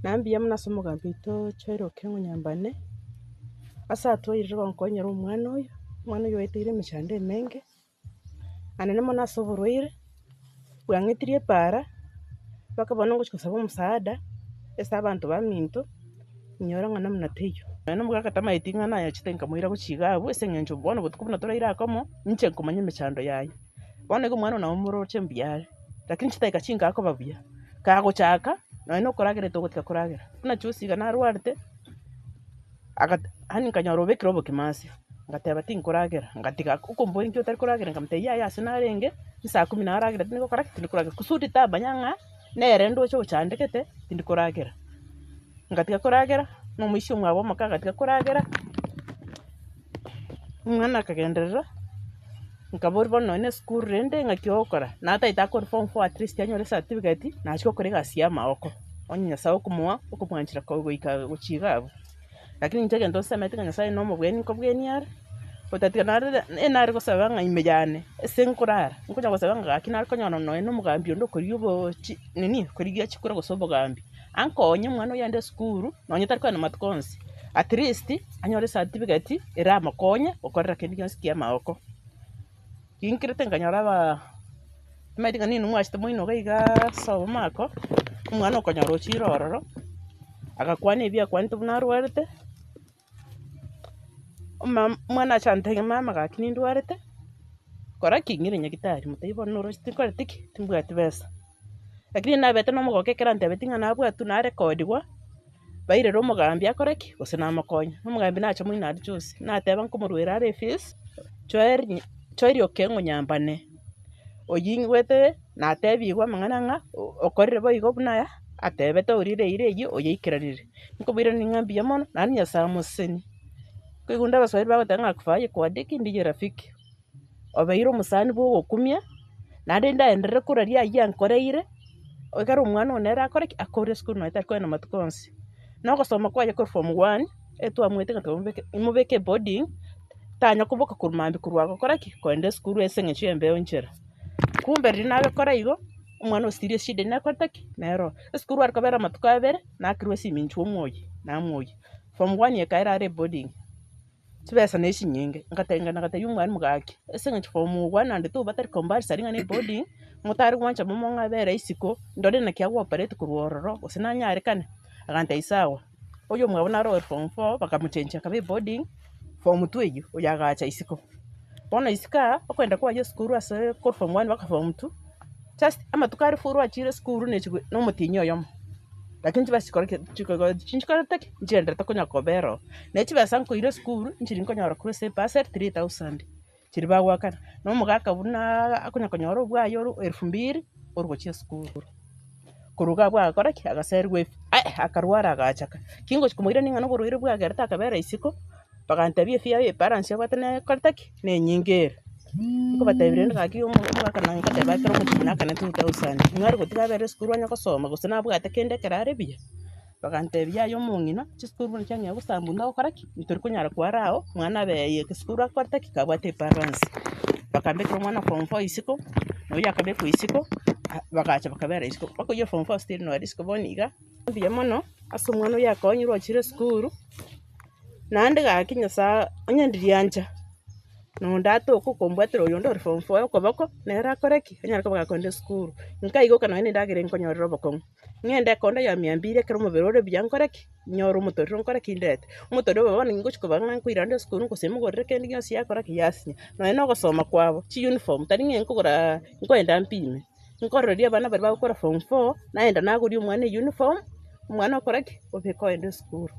Na mbuya mono ase omogambi oito Joel Okengo Nyambane, ase atwairire gonkonyera omwana oyo, omwana oyo oeteire emechando emenge, anene mono ase oborwaire, bwang'etirie epaara, mpaka bono ngochia gosaba omosaada, ase abanto baminto, inyore ng'a namna teiyo. Nonya na omogaka tamaeti ng'a nayachete nkamoira gochia iga abwo ase eng'encho bono botuko buna toraire akomo, inche nkomanya emechando yaye. Bono iga omwana oyo nabo moroche mbuya are, lakini chidakika chinke akoba buya, kagochaka nonya na okoragera togotiga koragera, buna juzi iga narwarete, agat yaani nkanyora obekire obokima ase, ngateba tinkoragera, ngatiga okomboria nki otari koragera nkamotebia yaya ase narenge, chinsaa kumi naragera tindi gokora ki? Tindi koragera kusudi tamanya ng'a nere ndoche ochandegete tindi koragera. Ngatiga koragera, na omoisia omwabo omoke agatiga koragera, omwana akagenderera, nkaboria bono nonye na esukuru rende ng'aki ogokora, natagete akore form four at least anyore ecertificate, nachie gokora egasi ya amaoko, onye Nyasaye okomoa, okomwanchera goika gochia iga abwo. Lakini inche egento nsemete ng'a Nyasaye nomobweni nkobwenia are, otatiga narire nare gosaba ng'a ime yane, ase nkorara, nkonya gosaba ng'a gaki nare konyora nonye na omogambi onde okorigia obochi nini, okorigia chikura gose obogambi, ankonye omwana oyo aende esukuru, nonye tari kogenda matuko onsi, at least anyore ecertificate eramokonye gokorera kende gionsi kia amaoko. Ginkerete nkanyora abaa omanyete ng'a ninwe mwachete moino iga igaa sobo omako, omwana okonyora ochire ororo, agakwana ebi akwanete buna arwarete, omam omwana acha antebia mama gaki nindwarete, kora ki? Ng'ire nyagetari, motebie bono noroche tinkoreti ki? Timbwati besa. Lakini nabete na omogoko ekero antebetie ng'a nabwatwe narekodiwa, bairere omogambi akore ki? Gose namokonye. Omogambi nacha moino aria juzi, nateba nkomorwera are efees, Joel Joel Okeng'o Nyambane, oyio ingwete natebigwe amang'ana ng'a okorire boigo buna aya, atebete orire eira eyio oyeikeranire. Nkomoiraneria ng'a mbuya mono, naende Nyasaye amosesenie. Nkoigwa onde abaswahili bagoteba ng'a akufaaye kwa dhiki ndiye rafiki. Obeire omosani bwa ogokumia, naende ndaenderere koraria ayio ankoreire, ekero omwana one ere akore ki? Akore esukuru nonya tari kogenda matuko onsi. Na ogosoma kwaye korwa form one, etwamoete ng'a twamobeke imobeke eboarding, tanya koboka korwa mambia korwa agokora ki? Kogenda esukuru ase eng'encho ya embeo nchera. Kumbe riria nabekora igo, omwana osirie eshida nakorete ki? Nero. Esukuru are kobera amatuko abere, nakerwa esimi inchuo omwoyie, namwoyia. Form one ekaera are eboarding. Chibesa ne chinyinge, ngatengena ngatebia omwalimu gaki, ase eng'encho form one and two batari compulsory ng'a ne eboarding, motari gwancha momo ng'a abere isiko, ndore naki ago operate korwa ororo, gose nanyarekane? Agantebia sawa. Oyo omwabo naro ore form four, bakamochengia akaba eboarding, form two eyio, oyo agacha isiko. Bono isiko aa, okoenda kwaye esukuru ase korwa form one mpaka form two, just amatuko are full achire esukuru ne chigwe na omotienyi oyomo. Lakini chibesa chikore ki? Chikogo chinchikorete ki? Nchienderete konya kobera oo. Ne chibesa nkoira esukuru, nchiri nkonyora korwa ase ebursary 3000, chiria bagoakana. Na omogaka buna akonya konyora obwaye oro elfu mbili, orwa gochia esukuru. Korwa iga abwo agakora ki? Agaserigwa efu aye akarwara agachaka. Ki ngochi komoirania ng'a na oborwaire bwagerete akabera isiko, Bagantebia efee yaye ebalance obwate nekorete ki? Nenyinge ere. Nkobatebia rende gaki omo omogaka naye nkoteba ekero omochie nakane 2000, ng'a are gotiga abere esukuru anye gosoma gose nabwate kende ekero are buya. Bagantebia yaya omong'ina, chisukuru buna chiang'ea gosambwa ntogokora ki? Ntori konyara kwara ao, mwana abe esukuru akorete ki? Kabwate ebalance. Bakambekera omwana form four isiko, na oyio akabekwa isiko, bagacha bakabera isiko, mpaka oyio form four still nore isiko bono iga. Mbuya mono ase omwana oyio akonyirwe ochire esukuru. Naende gaki Nyasae onye ndiriancha, nonde atoke okombwatera oyonde ore form four okoboko, nere akore ki? Anyare koba gakoenda esukuru. Nkaigoka nonye na endagera nkonyorera obokong'u, ng'ende ekonda ya mia mbiri ekero omobere ore buya nkore ki? Nyore omotoriro nkore ki? Ndete. Omotoriro obo bono ngochi koba ng'a nkoira nde esukuru gose mogorere kende gionsi yakora ki? Yasinya. Nonye na ogosoma kwabo, chiuniform, tari ng'a nkogoraa nkoenda mpime, nkororeria abana baria bagokora form four, naenda nagoria omwana euniform, omwana okora ki? Obeka oenda esukuru.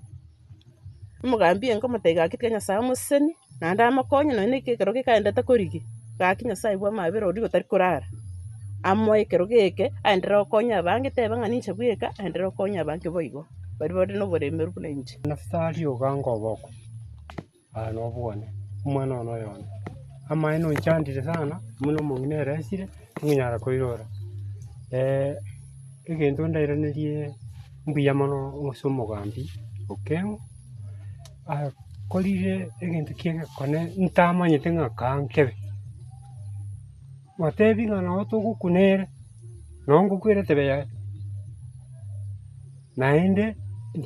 Omogambi oye nkomotebia gaki tiga Nyasae amosesenie, naende amokonye nonye na ekero gekaendete korigia, gaki Nyasae bwa amabera oria otari korara, amoe ekerogo eke, aenderere gokonya abange teba ng'a ninche bweka, aenderere gokonya abange boigo, baria bare na oboremeru buna inche. Nafutali ogange oboko, aya nobwane, omwana one oyone. Amaene onchandire sana, buna omong'ina eresire, tingonyara koirora. Egento ndairanerie mbuya mono ase omogambi Okeng'o, akorire egento kia egekone ntamanyete ng'a kaa nkebe. Gotebia ng'a nabo togokuna ere, nabo ngokwera etebe yaye. Naende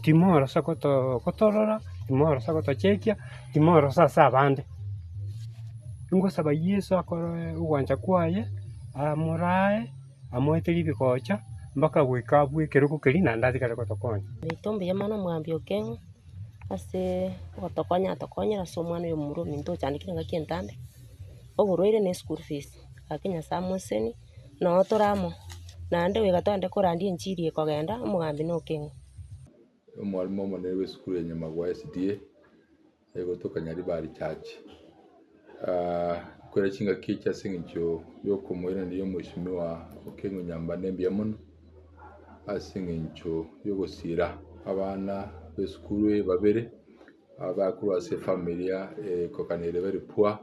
timorosa goto gotorora, timorosa gotochekia, timorosa ase abande. Ingosaba Yeso akore ogwancha kwaye, amorae, amoeterie ebigocha, mpaka goika abue ekerogo keria naende atigare gotokonya. Oito mbuya mono omogambi Okeng'o, ase ogotokonya atokonyire ase omwana oyo omomura ominto ochandekire engaki entambe, oborwaire na eschool fees, gaki Nyasaye amosesenie, noo tore amo, naende goika togende korandia enchiri ekogenda, omogambi na Okeng'o. Omwalimu omonene bw'esukuru ya Nyamagwa SDA, egotoka Nyaribari Church. Kore chingaki echi ase eng'encho yokomoiraneria omweshimiwa Okeng'o Nyambane mbuya mono, ase eng'encho yogosira abana b'esukuru eye babere, abakorwa ase efamilia ekokanire very poor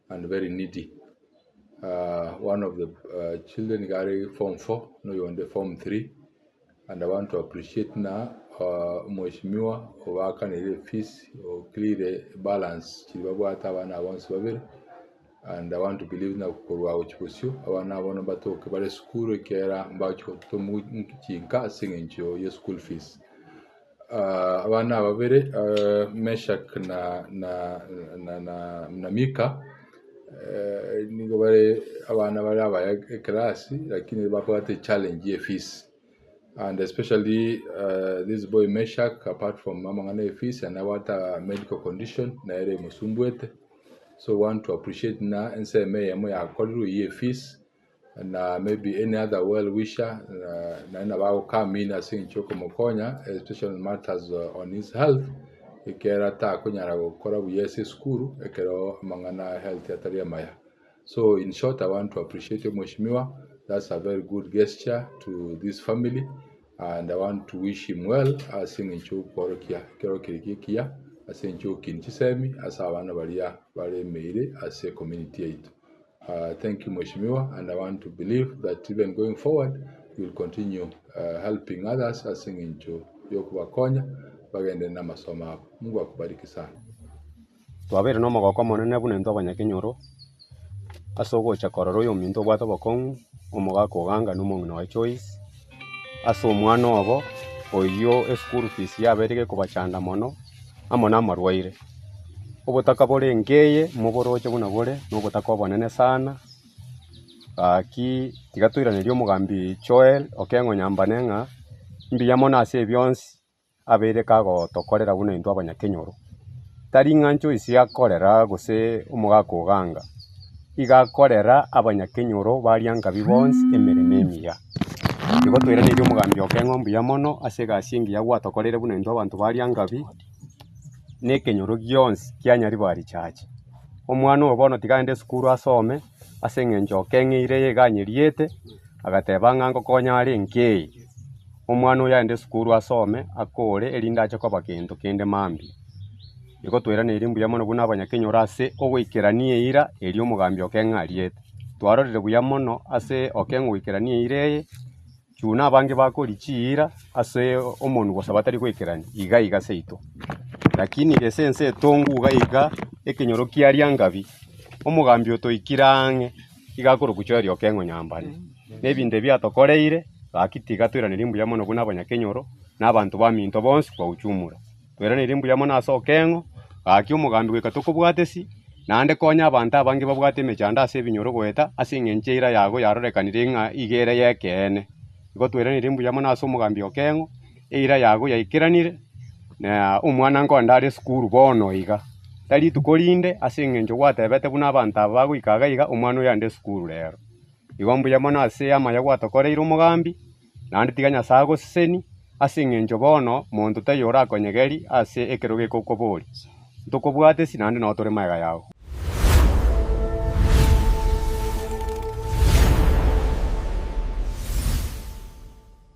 and very needy. One of the children iga are form four, na oyonde form three. And I want to appreciate ng'a omweshimiwa obaakanire efees, ocleare balance chiria babwate abana aba bonsi babere, and I want to believe ng'a korwa gochia bosio abana aba bono mbatoke bare esukuru ekiagera mbagochi gotomwa chinka ase eng'encho ya school fees. Abana aba babere Meshack na na na na Mika, nigo bare abana bare abaya eclass lakini babwate echallenge ya efees and especially this boy Meshack apart from amang'ana ya efees nabwate a medical condition nere emosumbuete so we want to appreciate ng'a ensemo eyemo yakorirwe ya efees na maybe any other well wisher naende nabo ago come in ase eng'encho ya okomokonya especially in matters on his health, ekiagera takonyara gokora buya ase esukuru ekero amang'ana a health atari amaya. So in short I want to appreciate you mweshimiwa, that's a very good gesture to this family and I want to wish him well ase eng'encho ya okworokia ekero kere ekiya ase eng'encho ya ogokinia chisemi ase abana baria baremeire ase ecommunity yaito. Thank you mweshimiwa and I want to believe that even going forward you will continue helping others ase eng'encho yokobakonya bagende na amasomo abo. Mungu akubariki sana. Twabeire nomogoko omonene buna intwe abanyakenyoro, ase ogocha korora oyominto obwate obokong'u, omogaka Oganga na omong'ina oye Joyce, ase omwana obo oyio eschool fees yabeire gekobachanda mono, amo namarwaire. Obotaka bore enkeye moboroche buna bore, na obotaka obonene sana, gaki tiga toiranerie omogambi Joel Okeng'o Nyambane ng'a mbuya mono ase ebi bionsi abeire kagotokorera buna intwe abanyakenyoro. Tari ng'a Joyce akorera gose omogaka Oganga, iga akorera abanyakenyoro baria nkabi bonsi emeremo emiya. Igo toiranerie omogambi Okeng'o mbuya mono ase egasi engiya gwatokoreire buna intwe abanto baria nkabi. na ekenyoro gionsi kia Nyaribari Church. Omwana oyo bono tiga aende esukuru asome, ase eng'encho okeng'eire eye iga anyeriete, agateba ng'a ngokonya are nkei. Omwana oyo aende esukuru asome, akore erinde ache koba gento kende mambia. Igo twairaneirie mbuya mono buna abanyakenyoro ase ogoikerania eira eria omogambi Okeng'e ariete. Twarorire buya mono ase Okeng'e goikerania eira eye. Chuna abange bakoria chiira ase omonwa gose batari goikerania, iga iga seito. Lakini gese ense etongu iga iga ekenyoro kiaria ngabi, omogambi otoikire ang'e iga akorokwa Joel Okeng'o Nyambane. Na ebinto ebi atokoreire, gaki tiga toiranerie mbuya mono buna abanyakenyoro, na abanto baminto bonsi kwa ujumla. Toiranerie mbuya mono ase Okeng'o, gaki omogambi goika tokobwate si, naende konya abanto abange babwate emechando ase ebinyoro goeta ase eng'encho eira yago yarorekanire ng'a iga ere y'ekeene. Igo toiranerie mbuya mono ase omogambi Okeng'o, eira yago yaikeranire, na omwana nkoenda are esukuru bono iga. Tari rituko rinde ase eng'encho gwatebete buna abanto aba bagoika iga iga, omwana oyo aende esukuru rero. Igo mbuya mono ase amaya gwatokoreire omogambi. Naende tiga Nyasae agosesenie, ase engencho bono monto taiyo orakonyegeri ase ekero gekokoboria. Ntokobwate esi naende nao tore magega yao.